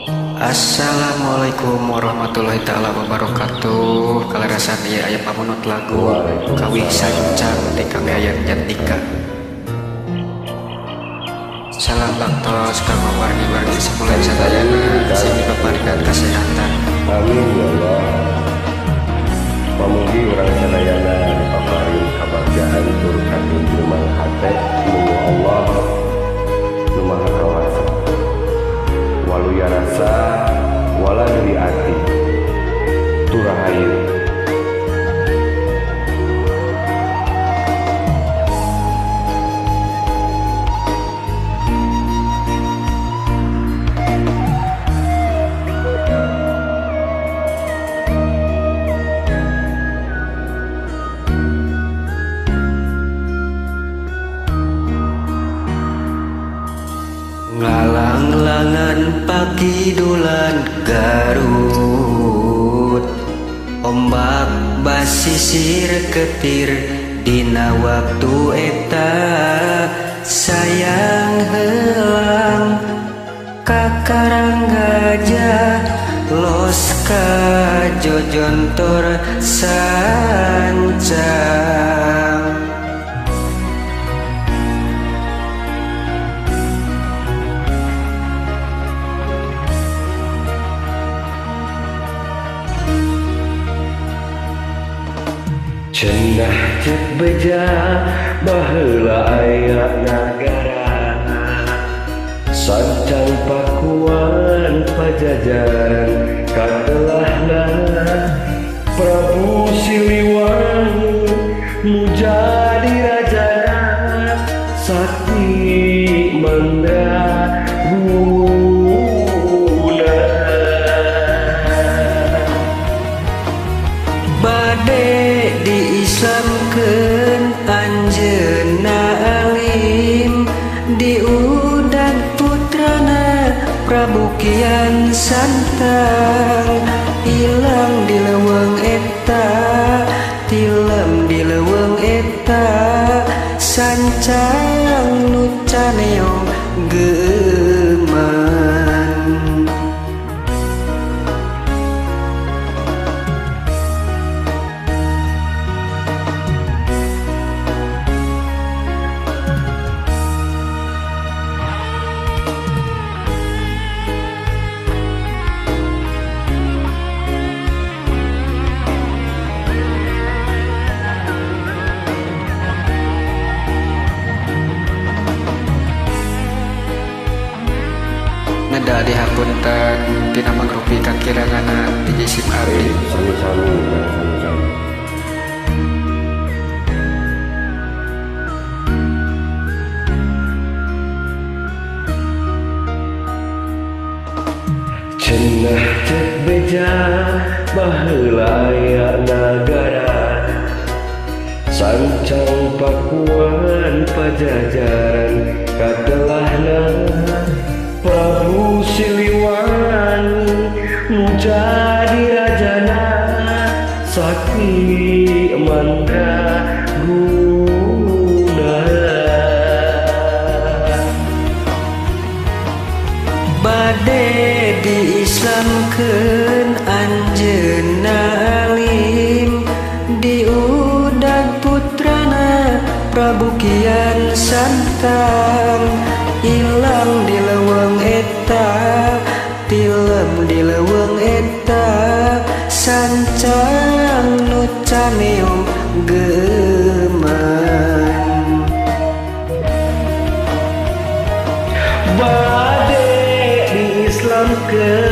Assalamualaikum warahmatullahi taala wabarakatuh. Kalarasan ieu aya pamunut lagu Kawih Sancang ti Kang Yayan Jatnika. Salam baktos kanggo wargi-wargi samulan sadayana sing dipaparikan kesehatan. Amin ya Allah. Pamugi urang sadayana dipaparin kabagjaan tur katinjumang hate nu Allah nu Maha Kawasa. Waluya rasa wala deui ati turahayu. Ngalang-langan pakidulan Garut, ombak basisir ketir dina waktu eta sayang helang ka Karang Gajah los ka Jojontor sancang. Cenah cek beja baheula aya nagara sancang Pakuan Pajajaran katelahna Prabu Siliwangi nu jadi rajana sakti mandraguna. Bade diislamkeun anjeunna alim diudag putrana Prabu Kian Santang ilang di leuweung eta tilem di leuweung eta sancang nu caneong geuman. Neda dihapunten tina mangrupi kakiranganna ti jisim abdi. Sami-sami, sami-sami. Cenah cek beja baheula aya nagara sancang Pakuan Pajajaran katelahna Prabu Siliwangi nu jadi rajana sakti mandraguna. Bade diislamkeun anjeunna alim diudag putrana Prabu Kian Santang ilang di leuweung eta tilem di leuweung eta sancang nu caneong geuman. Bade diislamkeun